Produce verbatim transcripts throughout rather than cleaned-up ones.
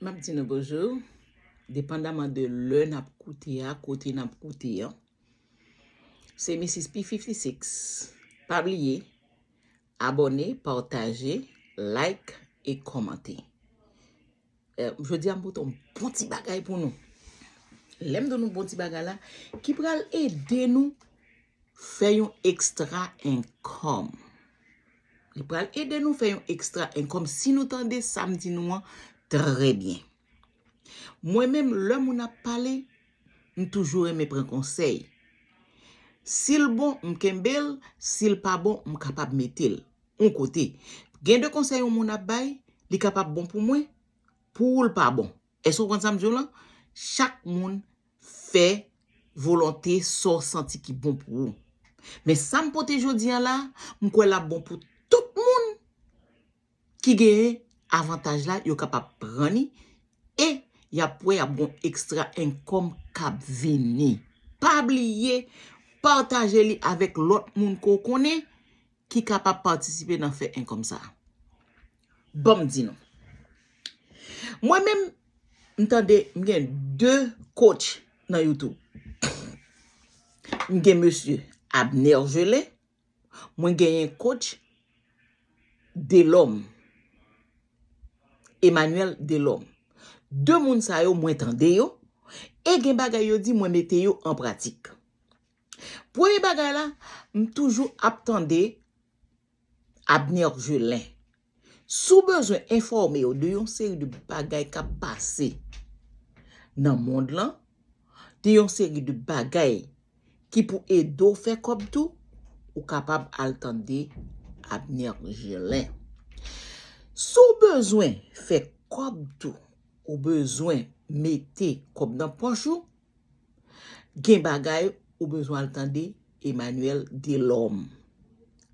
Ap di nou bonjou, depandaman de lè n ap koute a, kote n ap koute an. Se Misis P fifty six. Pa bliye, abòne, pataje, like e kòmante. Eh, jodi a m pote yon bon ti bagay pou nou. Lè m di nou bon ti bagay la, ki pral ede nou fè yon extra income. Li pral ede nou fè yon extra income si nou tande sa m di nou an trè byen. Mwen menm, lè moun ap pale, m toujou renmen pran konsèy. Si l bon, m kenbe l, si l pa bon, m kapab mete l yon kote. Gen de konsèy yon moun ap bay, li kapab bon pou mwen, pou ou l pa bon. Èske w konprann sa m di w lan? Chak moun fè volonte sa w santi ki bon pou ou. Men sa m pote jodi a la, m kwè l ap bon pou tout moun ki genyen avantaj la, yo kapab pran li e y ap wè y ap gon extra income k ap vini. Pa bliye, pataje li avèk lòt moun ke w konnen ki kapab patisipe nan fè income sa. Ban m di nou. Mwen menm, m tande, m gen de coach nan YouTube. M gen mesye Abner Gelin, mwen genyen coach Delorme, Emmanuel Delorme. De moun sa yo, mwen tande yo, e gen bagay yo di, mwen mete yo an pratik. Premye bagay la, m toujou ap tande Abner Gelin. Si w bezwen enfòme w de yon seri de bagay k ap pase nan mond lan, de yon seri de bagay ki pou ede w fè kòb tou, ou kapab al tande Abner Gelin. Si w bezwen fè kòb tou, ou bezwen mete kòb nan pòch ou, gen bagay ou bezwen al tande Emmanuel Delorme.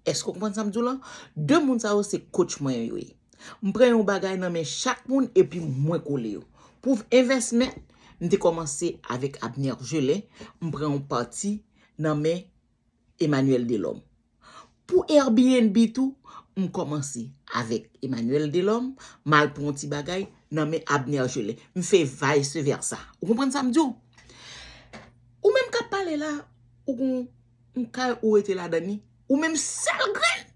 Èske w konprann sa m di w lan? De moun sa yo se coach mwen yo ye. M pran yon bagay nan men chak moun epi mwen kole yo. Pou investment, m te kòmanse avèk Abner Gelin, m pran yon pati nan men Emmanuel Delorme. Pou Airbnb tou, m kòmanse avèk Emmanuel Delorme, m al pran yon ti bagay nan men Abner Gelin. M fè vice versa. Ou konprann sa m di w? Ou menm k ap pale la, ou gon yon kay ou rete ladan li, ou menm sèl grenn.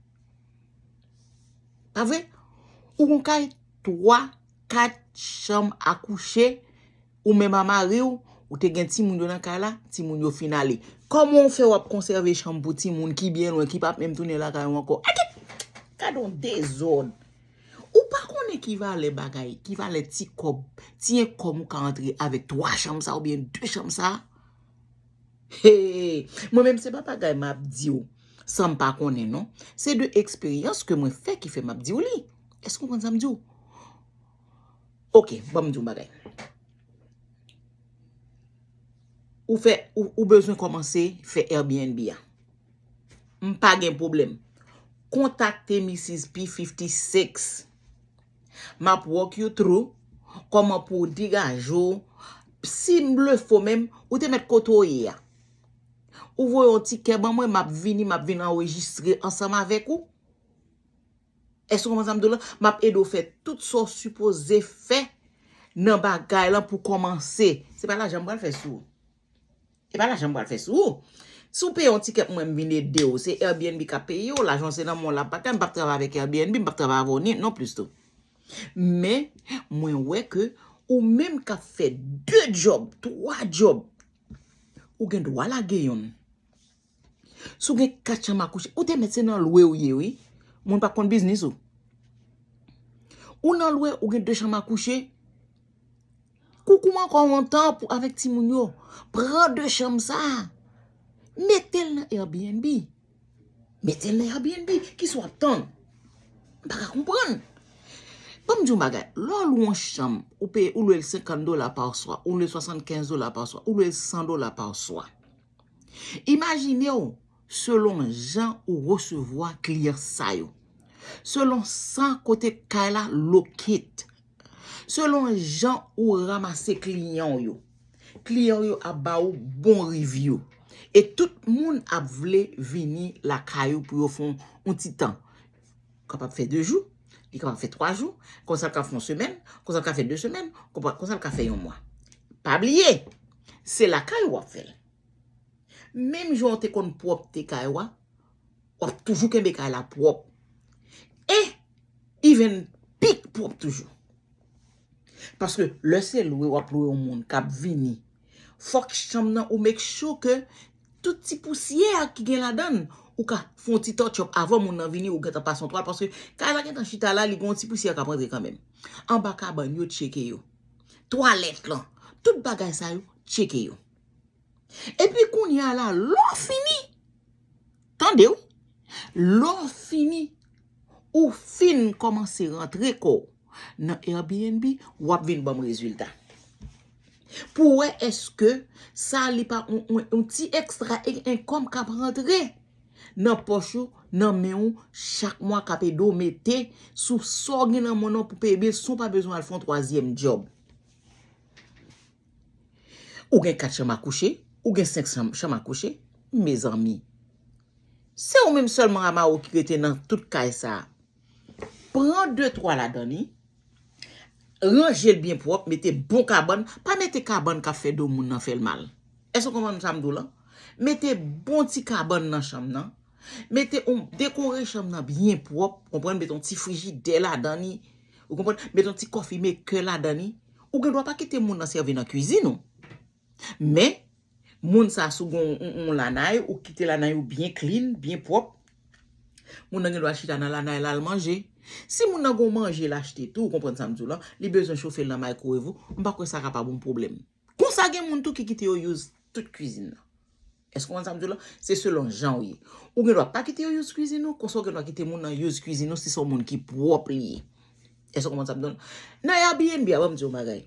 Pa vre? Ou gon kay twa, kat chanm a kouche, ou menm a mari w, ou te gen timoun yo nan kay la, timoun yo fin ale. Kòman w fè w ap konsève chanm pou timoun ki byen lwen, ki p ap menm tounen lakay ou ankò? Ake! Gade yon dezòd! Ou pa konnen ki valè bagay, ki valè ti kòb, ti enkòm ou ka antre avèk twa chanm sa oubyen de chanm sa? Hey, mwen menm se pa bagay m ap di w san m pa konnen non. Se de eksperyans ke mwen fè ki fè m ap di w li. Èske w konprann sa m di w? Ok, ban m di w bagay. Ou fè, ou, ou bezwen kòmanse fè Airbnb a. M pa gen pwoblèm. Kontakte Misis P fifty six. M ap walk you through kòman pou w degaje w. Si m blefe w menm, ou te mèt kote w ye a. Ou voye yon ti kè ban mwen, m ap vini, m ap vin anrejistre ansanm avèk ou. Èske w konprann sa m di w lan? M ap ede w fè tout sa w sipoze fè nan bagay lan pou kòmanse. Se pa lajan m pral fè sou ou. E pa lajan m pral fè sou ou. Si w peye yon tikè pou mwen, m vin ede w, se Airbnb k ap peye w, lajan w se nan men w l ap pase, m p ap travay avèk Airbnb, m p ap travay avè w ni non plis tou. Men, mwen wè ke ou menm k ap fè de djòb, twa djòb, ou gen dwa lage youn. Si w gen kat chanm a kouche, ou te mèt se nan lwe w ye, wi. Moun pa konn biznis ou. Ou nan lwe, ou gen de chanm a kouche. Koukou m ankò yon tan pou avèk timoun yo. Pran de chanm sa a. Mete l nan Airbnb. Mete l nan Airbnb. Kisa w ap tann? M pa ka konprann. Ban m di w yon bagay. Lè w lwe yon chanm, ou peye, ou lwe l senkant dola pa swa, ou lwe l swasannkenz dola pa swa, ou lwe l san dola pa swa. Imajine w selon jan ou resevwa kliyan sa yo. Selon sa kote kay la locate. Selon jan ou ranmase kliyan w yo. Kliyan w yo ap ba ou bon review. E tout moun ap vle vini lakay ou pou yo fè yon, yon ti tan. Kapab fè de jou, Li kapab fè twa jou, konsa l ka fè yon semèn, konsa l ka fè de semèn, konsa l ka fè yon mwa. Pa bliye, se lakay ou w ap fè l. Menm jan w te konn pwòpte kay ou a, w ap toujou kenbe kay la pwòp. E even pi pwòp toujou. Paske lè se lwe w ap lwe yon moun k ap vini, fòk chanm nan ou make sure ke tout ti pousyè a ki gen ladan l, ou ka fè yon ti touch up avan moun nan vini, ou gentan pase yon twal, paske kay la gentan chita la, li gen yon ti pousyè k ap rantre kanmenm. Anba kabann yo, tcheke yo. Twalèt lan, tout bagay sa yo, tcheke yo. Epi kounye a la, lè w fini, tande wi, lè w fini, ou fin kòmanse rantre kò w nan Airbnb, w ap vin ban m rezilta. Pou wè èske sa li pa yon, yon, yon ti ekstra income k ap rantre nan pòch ou, nan men w, chak mwa k ap ede w mete sou sa w gen nan men w pou peye bil san w pa bezwen al fè yon twazyèm djòb. Ou gen kat chanm a kouche, ou gen senk chanm, chanm a kouche, mezanmi. Se ou menm sèlman a mari w ki rete nan tout kay sa a. Pran de twa ladan li, ranje l byen pwòp, mete bon kabann, pa mete kabann k ap fè do moun nan fè l mal. Èske w konprann sa m di w lan? Mete bon ti kabann nan chanm nan. Mete yon, dekore chanm nan byen pwòp, konprann, mete yon ti frijidè ladan li, ou konprann, mete yon ti coffee maker ladan li. Ou gen dwa pa kite moun nan sèvi nan kwizin ou. Men, moun sa sou gon yon, yon, yon lanay, ou kite lanay ou byen clean, byen pwòp. Moun nan gen dwa chita nan lanay la al manje. Si moun nan gon manje l achte tou, ou konprann sa m di w lan, li bezwen chofe l nan microwave ou, m pa kwè sa kapab yon pwoblèm. Konsa gen moun tou ki kite yo use tout kwizin nan. Èske w konprann sa m di w lan? Se selon jan w ye. Ou gen dwa pa kite yo use kwizin ou, konsa w gen dwa kite moun nan use kwizin ou si se yon moun ki pwòp li ye. Èske w konprann sa m di w lan? Nan Airbnb a, ban m di w yon bagay.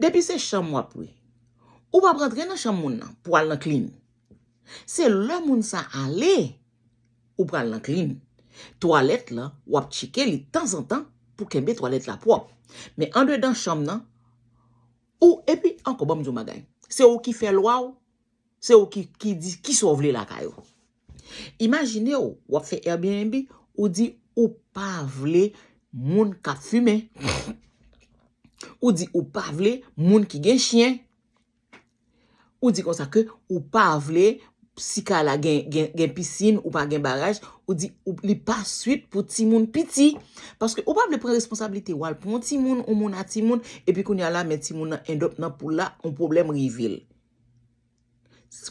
Depi se chanm w ap lwe, ou p ap rantre nan chanm moun nan pou al nan clean. Se lè moun sa ale, ou pral nan clean. Twalèt lan, w ap tcheke li tanzantan pou kenbe twalèt la pwòp. Men andedan chanm nan, ou, epi ankò, ban m di w yon bagay. Se ou ki fè lwa w, se ou ki, ki di kisa w vle lakay ou. Imajine w, w ap fè Airbnb, ou di ou pa vle moun k ap fimen. Ou di ou pa vle moun ki gen chen. Ou di konsa ke ou pa vle si kay la gen, gen, gen pisin, ou pa gen baraj, ou di ou, li pa swit pou timoun piti. Paske ou pa vle pran responsablite w al pran yon timoun, yon moun a timoun, epi kounye a la, men timoun nan end up nan poul la, yon pwoblèm rive l.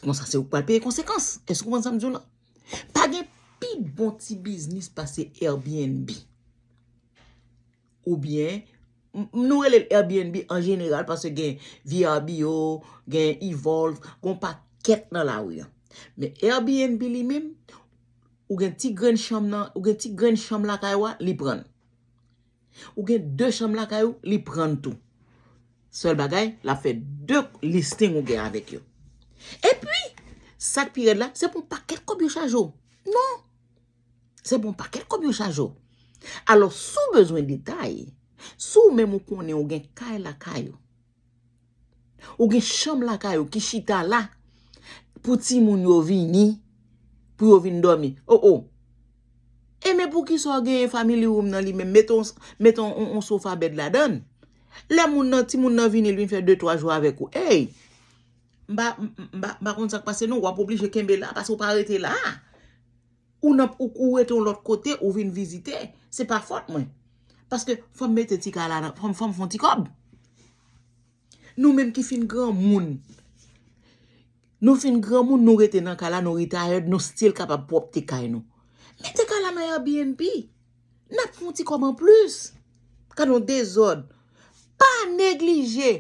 Konsa, se ou k pral peye konsekans. Èske w konprann sa m di w lan? Pa gen pi bon ti biznis pase Airbnb. Oubyen, m-, nou rele l Airbnb an jeneral, paske gen V R B O, gen Evolve, gen yon pakèt nan lari an. Men Airbnb li menm, ou gen ti grenn chanm nan, ou gen ti grenn chanm lakay ou a, li pran l. Ou gen de chanm lakay ou, li pran l tou. Sèl bagay, l ap fè de listing ou gen avèk yo. Epi, sa k pi rèd la, se pou yon pakèt kòb yo chaje w. Non. Se pou yon pakèt kòb yo chaje w. Alò, si w bezwen detay, si w menm ou konnen ou gen kay lakay ou, ou gen chanm lakay ou ki chita la pou timoun yo vini, pou yo vin dòmi. O, o. E men poukisa w genyen family room nan li menm? Mete yon, mete yon, yon, yon sofa bed ladan l. Lè moun nan, timoun nan vini, l vin fè de, twa jou avèk ou. Ey! M pa, m, m, m pa, m pa konn sa k pase non, w ap oblije kenbe la, paske w pa rete la. Ou nan, ou, ou rete yon lòt kote, ou vin vizite. Se pa fòt mwen. Paske fò m mete ti kay la nan, fò m, fò m fè yon ti kòb. Nou menm ki fin granmoun. Nou fin granmoun, nou rete nan kay la, nou retired, nou still kapab pwòpte kay nou. Mete kay la nan Airbnb. N ap fè yon ti kòb anplis. Gade yon dezòd. Pa neglije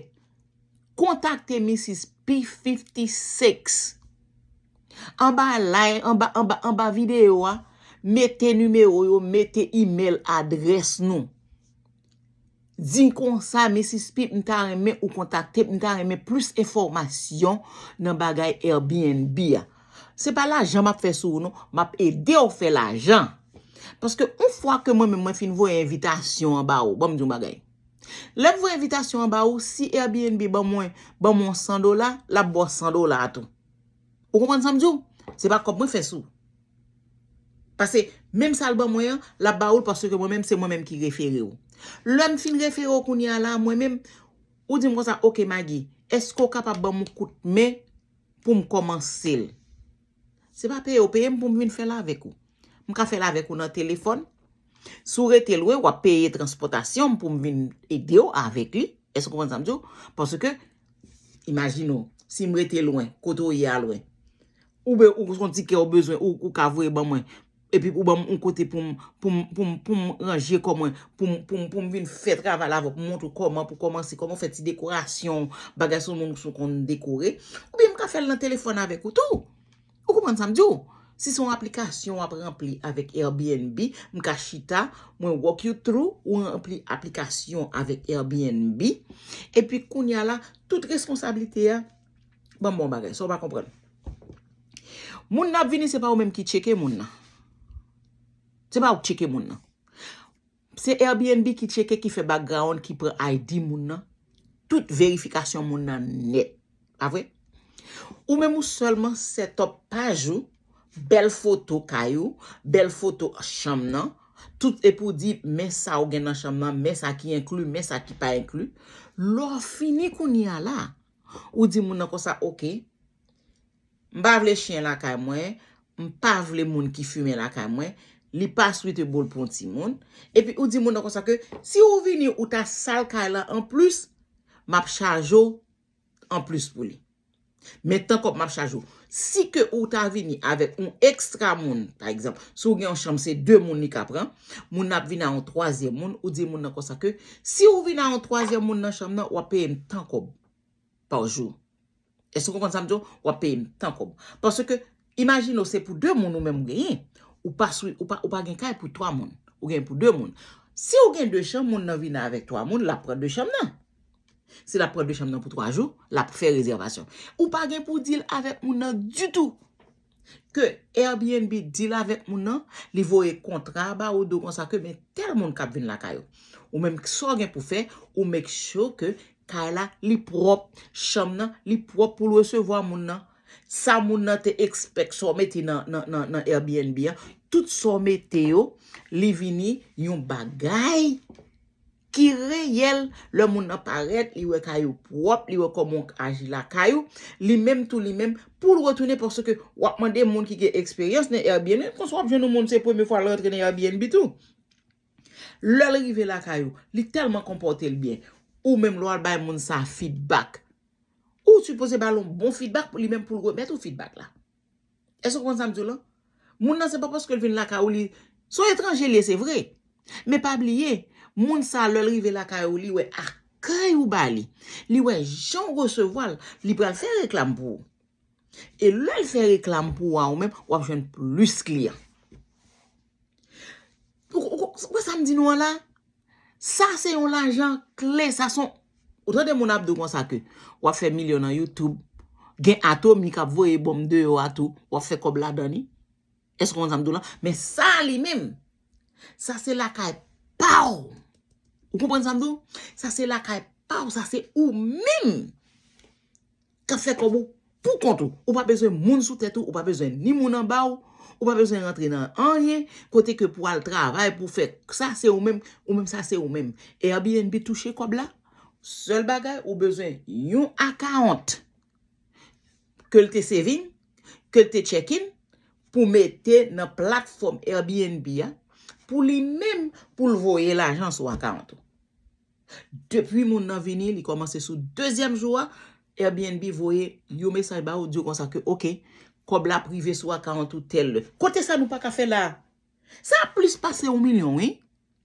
kontakte Misis P fifty-six. Anba live, anba, anba, anba videyo a, mete nimewo yo, mete email adrès nou. Di konsa, Misis P, m ta renmen ou kontakte m, m ta renmen plis enfòmasyon nan bagay Airbnb a. Se pa lajan m ap fè sou ou non, m ap ede w fè lajan. Paske yon fwa ke mwen menm mwen fin voye envitasyon anba ou, ban m di yon bagay. Lè m voye envitasyon anba ou, si Airbnb ban mwen, ban mwen san dola, l ap ba w san dola tou. Ou konprann sa m di w? Se pa kòb mwen fè sou. Paske menm sa l ban mwen an, l ap ba ou l paske mwen menm, se mwen menm ki refere w. Lè m fin refere w kounye a la, mwen menm, ou di m konsa, "Ok, Maggie, èske w kapab ban m yon kout men pou m kòmanse l?" Se pa peye w peye m pou m vin fè l avèk ou. M ka fè l avèk ou nan telefòn. Si w rete lwen, w ap peye transpòtasyon m pou m vin ede w avèk li. Èske w konprann sa m di w? Paske, imajine w, si m rete lwen, kote w ye a lwen, oubyen ou son tikè ou bezwen, ou, ou ka voye ban mwen, epi ou ban m yon kote pou m, pou m, pou m, pou m ranje kò mwen, pou m, pou m, pou m vin fè travay la avè w, pou m montre w kòman, pou kòmanse, kòman w fè ti dekorasyon, bagay sou moun sou konn dekore, oubyen m ka fè l nan telefòn avèk ou tou. Ou konprann sa m di w? Si se yon aplikasyon w ap ranpli avèk Airbnb, m ka chita, mwen walk you through, ou ranpli aplikasyon avèk Airbnb, epi kounye a la, tout responsablite a, ban m bon bagay, sa w pa konprann. Moun nan ap vini, se pa ou menm ki tcheke moun nan. Se pa ou k tcheke moun nan. Se Airbnb ki tcheke, ki fè background, ki pran I D moun nan. Tout verifikasyon moun nan nèt. Pa vre? Ou menm ou sèlman set up paj ou, bèl foto kay ou, bèl foto chanm nan, tout epi w di, men sa ou gen nan chanm nan, men sa ki enkli, men sa ki pa enkli. Lè w fini kounye a la, ou di moun nan konsa, "Ok, m pa vle chen lakay mwen, m pa vle moun ki fimen lakay mwen, li pa suitable pou yon timoun." Epi ou di moun nan konsa ke si ou vini ou ta sal kay la anplis, m ap chaje w anplis pou li. Men tan kòb m ap chaje w. Si ke ou ta vini avèk yon ekstra moun, pa egzanp, si w gen yon chanm se de moun li ka pran, moun nan ap vini a yon twazyèm moun, ou di moun nan konsa ke si ou vini a yon twazyèm moun nan chanm nan, w ap peye m tan kòb pa jou. Èske w konprann sa m di w? W ap peye m tan kòb. Paske, imajine w se pou de moun ou menm ou genyen. Ou pa, sou, ou pa, ou pa gen kay pou twa moun. Ou gen pou de moun. Si w gen de chanm, moun nan vini avèk twa moun, l ap pran de chanm nan. Si l ap pran de chanm nan pou twa jou, l ap fè rezèvasyon. Ou pa gen pou deal avèk moun nan ditou. Ke Airbnb deal avèk moun nan, li voye kontra ba ou, di w konsa ke men tèl moun k ap vin lakay ou. Ou menm, sa w gen pou fè, ou make sure ke kay la, li pwòp, chanm nan, li pwòp pou l resevwa moun nan. Sa moun nan te expect, sa w mete nan, nan, nan, nan Airbnb an, tout sa w mete yo, li vini yon bagay ki reyèl. Lè moun nan parèt, li wè kay ou pwòp, li wè kòman w aji lakay ou, li menm tou, li menm, pou l retounen, paske w ap mande moun ki gen eksperyans nan Airbnb, konsa w ap jwenn yon moun se premye fwa l rantre nan Airbnb tou. Lè l rive lakay ou, li tèlman konpòte l byen, ou menm lè w al bay moun sa feedback, ou sipoze ba l yon bon feedback pou li menm pou l remèt ou feedback la. Èske w konprann sa m di w la? Moun nan se pa paske l vin lakay ou li, se yon etranje li ye, se vre. Men pa bliye, moun sa lè l rive lakay ou, li wè akèy ou ba li, li wè jan w resevwa l, li pral fè reklam pou ou. E lè l fè reklam pou ou a ou menm, w ap jwenn plis kliyan. Ou, ou, ou, ou wè sa m di nou an la? Sa se yon lajan kle, sa se yon, ou tande moun ap di w konsa ke w ap fè milyon nan YouTube, gen Atomic ap voye bonm deyò a tou, w ap fè kòb ladan li. Èske w konn sa m di w la? Men sa li menm, sa se lakay pa w. Ou konprann sa m di w? Sa se lakay pa w, sa se ou menm k ap fè kòb ou pou kont ou. Ou pa bezwen moun sou tèt ou, ou pa bezwen ni moun anba w, ou pa bezwen rantre nan anyen, kote ke pou al travay, pou fè sa se ou menm, ou menm sa se ou menm. Airbnb touche kòb la, sèl bagay ou bezwen yon account ke l te saving, ke l te check-in, pou mete nan platfòm Airbnb a, pou li menm, pou l voye lajan sou account ou. Depi moun nan vini, li kòmanse sou dezyèm jou a, Airbnb voye yon mesaj ba ou, di w konsa ke, "Ok, kòb la ap rive sou account ou tèl lè." Kote sa nou pa ka fè la? Sa plis pase yon milyon, wi.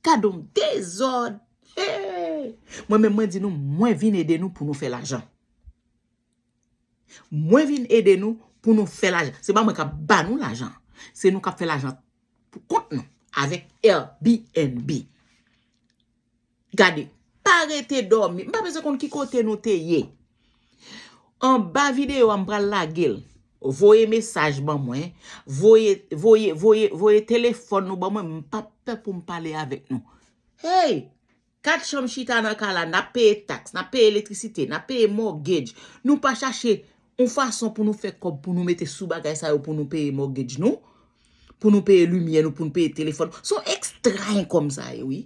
Gade yon dezòd. Hey! Mwen menm, mwen di nou, mwen vin ede nou pou nou fè lajan. Mwen vin ede nou pou nou fè lajan. Se pa mwen k ap ba nou lajan. Se nou k ap fè lajan pou kont nou avèk Airbnb. Gade, pa rete dòmi. M pa bezwen konn ki kote nou te ye. Anba videyo a, m pral lage l. Voye mesaj ban mwen. Voye, voye, voye, voye telefòn nou ban mwen. M p ap pè pou m pale avèk nou. Hey! Kat chanm chita nan kay la, n ap peye taks, n ap peye elektrisite, n ap peye mortgage. Nou pa chache yon fason pou nou fè kòb, pou nou mete sou bagay sa yo, pou nou peye mortgage nou. pou nou peye limyè nou, pou nou peye telefòn. Se yon ekstra enkòm sa ye, wi.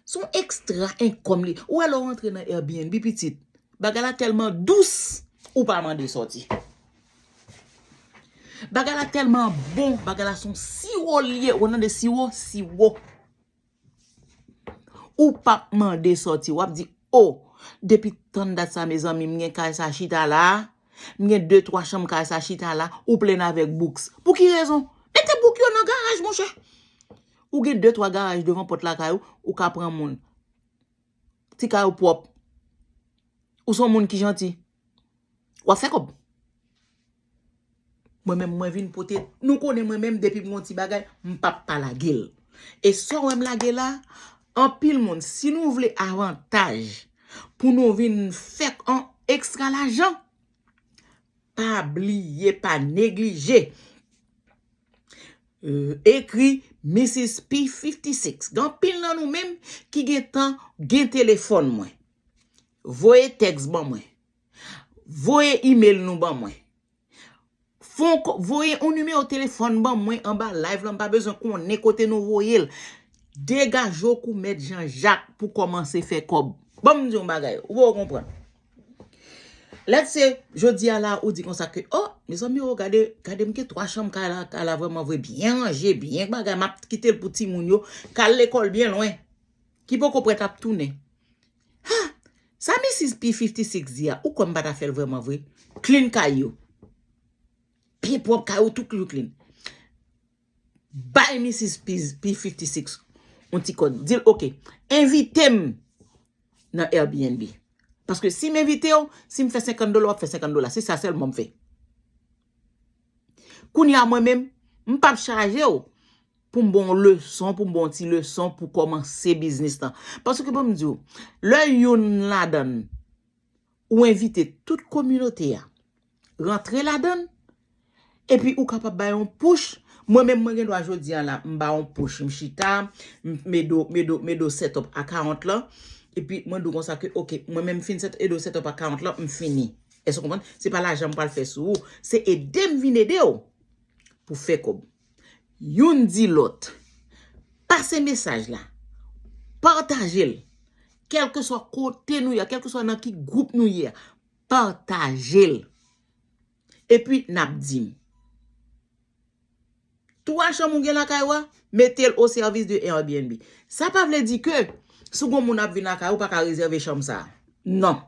Se yon ekstra enkòm li. Ou wè lè w rantre nan Airbnb, pitit, bagay la tèlman dous, ou pa mande sòti. Bagay la tèlman bon, bagay la se yon siwo li ye. Ou nan de siwo, siwo. Ou p ap mande sòti. W ap di, o, depi tann dat sa, mezanmi, m gen kay sa chita la, m gen de, twa chanm kay sa chita la, ou plenn avèk books. Pou ki rezon? Mete book yo nan garaj, monchè. Ou gen de, twa garaj devan pòt lakay ou, ou ka pran moun. Ti kay ou pwòp. Ou se yon moun ki janti. W ap fè kòb. Mwen menm, mwen vin pote, nou konnen mwen menm, depi m gon ti bagay, m p ap pa lage l. E sa w wè m lage la, anpil moun, si nou vle avantaj pou nou vin fè an ekstra lajan, pa bliye, pa neglije. Euh, ekri Misis P fifty six. Gen anpil nan nou menm ki gentan gen telefòn mwen. Voye tèks ban mwen. Voye email nou ban mwen. Fon ko-, voye yon nimewo telefòn ban mwen anba live la, m pa bezwen konnen kote nou voye l. Degaje w kou mèt Jan Jak pou kòmanse fè kòb. Ban m di yon bagay, ou poko konprann. Let's say, jodi a la, ou di konsa ke, o, mezanmi, o, gade, gade, m gen twa chanm kay la, kay la vrèman vre, byen ranje, byen bagay, m ap kite l pou timoun yo, k al lekòl byen lwen, ki poko prèt ap tounen. Ha! Sa Misis P fifty six di a, ou kwè m pa ta fè l vrèman vre? Clean kay yo. Byen pwòp kay yo, tout yo clean. Bay Misis P, P fifty six yon ti kòd. Di l, oke, envite m nan Airbnb. Paske si m envite w, si m fè senkant dola, w ap fè senkant dola. Se sa sèlman m fè. Kounye a, mwen menm, m p ap chaje w pou m ba w leson, pou m ba w ti leson pou kòmanse biznis lan. Paske, ban m di w, lè youn ladan l, ou envite tout kominote a rantre ladan l, epi ou kapab bay yon push. Mwen menm, mwen gen dwa jodi a la, m ba yon push, m chita, m, m ede w, m ede w, m ede w set up account lan, epi mwen di w konsa ke, oke, mwen menm m fin set, ede w set up account lan, m fini. Èske w konprann? Se pa lajan m pral fè sou ou, se ede m vin ede w pou fè kòb. Youn di lòt, pase mesaj la, pataje l, kèlkeswa kote nou ye, kèlkeswa nan ki gwoup nou ye a, pataje l. Epi, n ap di m. Twa chanm ou gen lakay ou a, mete l o sèvis de Airbnb. Sa pa vle di ke si w gon moun ap vin lakay ou, ou pa ka rezève chanm sa a. Non.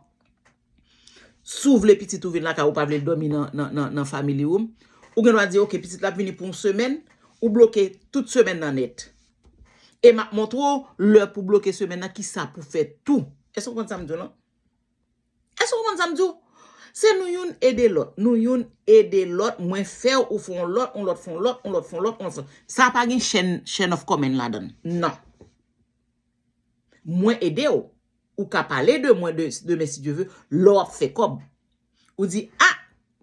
Si w vle pitit ou vin lakay ou, ou pa vle l dòmi nan, nan, nan, nan family room, ou gen dwa di, oke, pitit la ap vini pou yon semèn, ou bloke tout semèn nan nèt. E m ap montre w lè pou bloke semèn nan, kisa pou fè tou. Èske w konprann sa m di w lan? Èske w konprann sa m di w? Se nou youn ede lòt. Nou youn ede lòt. Mwen fè w, ou fè yon lòt, yon lòt fè yon lòt, yon lòt fè yon lòt, yon lòt fè yon lòt. Sa pa gen chain, chain of command ladan l. Non. Mwen ede w. Ou ka pale de mwen de, demen si Dye ve, lè w ap fè kòb. Ou di, a,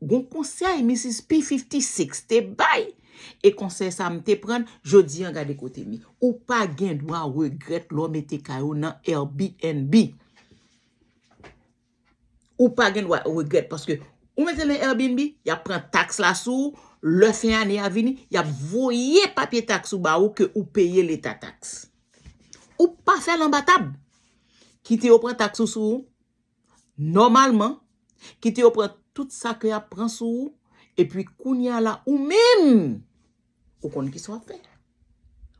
gon konsèy Misis P fifty six te bay. E konsèy sa m te pran, jodi an gade kote m ye. Ou pa gen dwa regrèt lè w mete kay ou nan Airbnb. Ou pa gen dwa regrèt paske ou mete l nan Airbnb, y ap pran taks la sou ou, lè fen ane a vini, y ap voye papye taks ou ba ou ke ou peye leta taks. Ou pa fè l anba tab. Kite yo pran taks ou sou ou, nòmalman, kite yo pran tout sa ke y ap pran sou ou, epi kounye a la, ou menm, ou konn kisa w ap fè.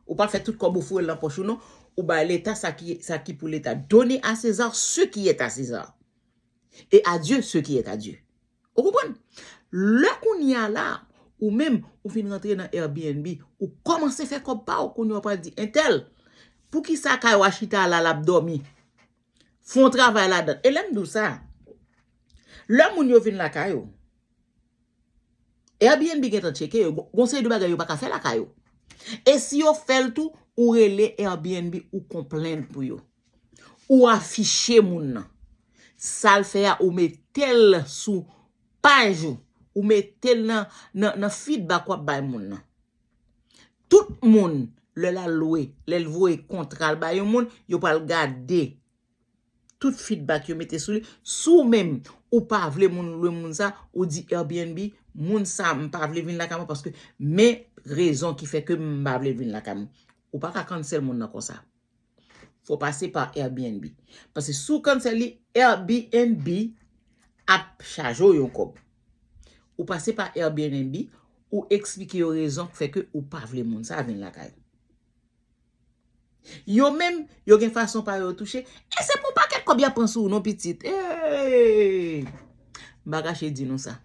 Ou pa fè tout kòb ou foure l nan pòch ou non, ou bay leta sa ki, sa ki pou leta. Donner à César ce qui est à César. Et à Dieu ce qui est à Dieu. Ou konprann? Lè kounye a la, ou menm, ou fin rantre nan Airbnb, ou kòmanse fè kòb pa w, kounye a w pral di, entèl, poukisa kay ou a chita la, l ap dòmi? Fè yon travay ladan. E lè m di w sa, lè moun yo vin lakay ou, Airbnb gentan tcheke yo, gon, gon seri de bagay yo pa ka fè lakay ou. E si yo fè l tou, ou rele Airbnb, ou konplenn pou yo. Ou afiche moun nan. Sa l fè a, ou mete l sou paj ou. Ou mete l nan, nan, nan feedback w ap bay moun nan. Tout moun, lè l al lwe, lè l voye kontra l bay yon moun, yo pral gade tout feedback yo mete sou li. Si w menm, ou pa vle moun lwe moun sa, ou di Airbnb, moun sa, m pa vle vin lakay mwen paske men rezon ki fè ke m pa vle vin lakay mwen. Ou pa ka cancel moun nan konsa. Fò pase pa Airbnb. Paske si w cancel li, Airbnb ap chaje w yon kòb. Ou pase pa Airbnb, ou eksplike yo rezon k fè ke ou pa vle moun sa vin lakay ou. Yo menm, yo gen fason pa yo touche. E se pou pakèt kòb y ap pran sou ou non pitit. Hey! M pa kache di nou sa.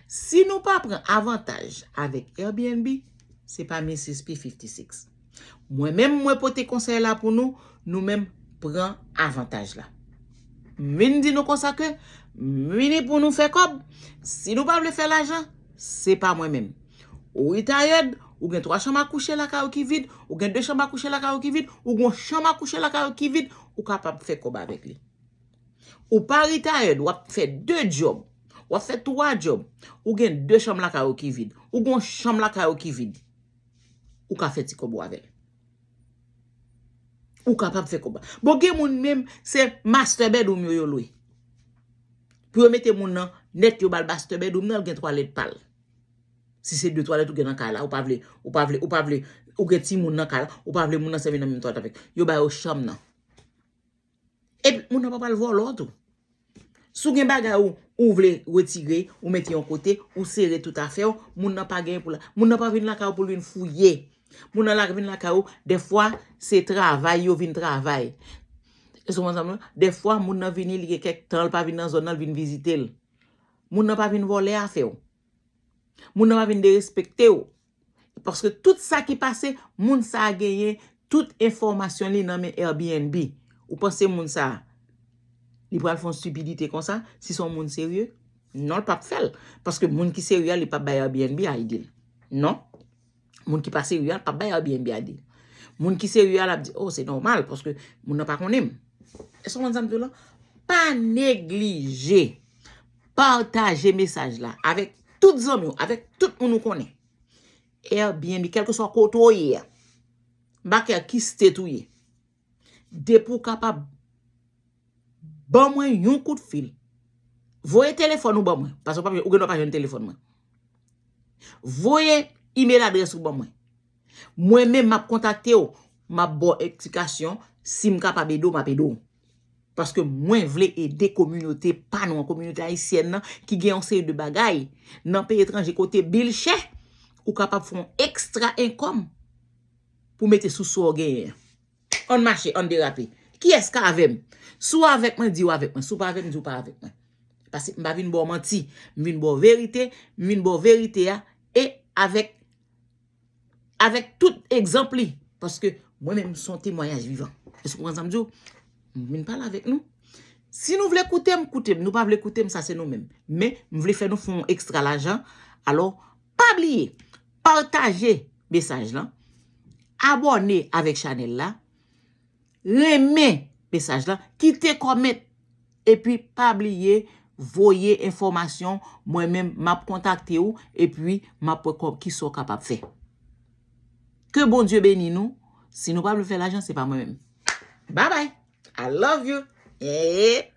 Si nou pa pran avantaj avèk Airbnb, se pa Misis P fifty six. Mwen menm, mwen pote konsèy la pou nou, nou menm pran avantaj la. M vin di nou konsa ke m vini pou nou fè kòb. Si nou pa vle fè lajan, se pa mwen menm. Ou retired, ou gen twa chanm a kouche lakay ou ki vid, ou gen de chanm a kouche lakay ou ki vid, ou gen yon chanm a kouche lakay ou ki vid, ou kapab fè kòb avèk li. Ou pa retired, w ap fè de djòb, w ap fè twa djòb, ou gen de chanm lakay ou ki vid, ou gen yon chanm lakay ou ki vid, ou ka fè ti kòb ou avè l. Ou kapab fè kòb. Bon, gen moun menm, se master bedroom yo, yo lwe. Pou yo mete moun nan nèt, yo ba l master bedroom nan, l gen twalèt pa l. Si se de twalèt ou gen nan kay la, ou pa vle, ou pa vle, ou pa vle, ou gen timoun nan kay la, ou pa vle moun nan sèvi nan menm twalèt avèk. Yo ba yo chanm nan. Epi moun nan pa pral vòlò tou. Si w gen bagay ou, ou vle retire, ou mete yon kote, ou sere tout afè w, moun nan pa gen pou la. Moun nan pa vin lakay ou pou l vin fouye. Moun nan la vin lakay ou, dèfwa se travay yo vin travay. Èske w konprann sa m di w? Dèfwa moun nan vini, li gen kèk tan, li pa vin nan zòn nan, li vin vizite l. Moun nan pa vin vòlè afè w. Moun nan pa vin derespekte w. Paske tout sa ki pase, moun sa a genyen tout enfòmasyon li nan men Airbnb. Ou panse moun sa a, li pral fè yon stipidite konsa, si se yon moun serye? Non, l p ap fè l. Paske moun ki serye a, li p ap bay Airbnb a ide l. Non. Moun ki pa serye a, l p ap bay Airbnb a ide l. Moun ki serye a, l ap di, oh, se nòmal, paske moun nan pa konnen m. Èske w konprann sa m di w la? Pa neglije pataje mesaj la avèk tout zanmi w, avèk tout moun ou konnen. Airbnb, kèlkeswa kote w ye a, m pa kè ki state ou ye. Depi w kapab, ban mwen yon kout fil. Voye telefòn ou ban mwen, paske w pa, ou gen dwa pa jwenn telefòn mwen. Voye email adrès ou ban mwen. Mwen menm, m ap kontakte w, m ap ba w eksplikasyon. Si m kapab ede w, m ap ede w. Paske mwen vle ede kominote pa nou an, kominote ayisyèn nan, ki gen yon seri de bagay nan peyi etranje kote bil chè, ou kapab fè yon ekstra income pou mete sou sa w genyen an. Ann mache, ann derape. Kiyès k avè m? Si w avèk mwen, di w avèk mwen. Si w pa avè m, di w pa avèk mwen. Paske m pa vin ba w manti. M vin ba w verite, m vin ba w verite a, e avèk avèk tout egzanp li. Paske mwen menm, m se yon temwayaj vivan. Èske w konprann sa m di w? M vin pale avèk nou. Si nou vle koute m, koute m. Nou pa vle koute m, sa se nou menm. Men, m vle fè nou fè yon ekstra lajan. Alò, pa bliye, pataje mesaj lan, abòne avèk chanèl la, renmen mesaj lan, kite kòmant, epi pa bliye voye enfòmasyon, mwen menm m ap kontakte w, epi m ap wè kò-, kisa w kapab fè. Ke Bondye beni nou. Si nou pa vle fè lajan, se pa mwen menm. Bye bye. I love you. Eh.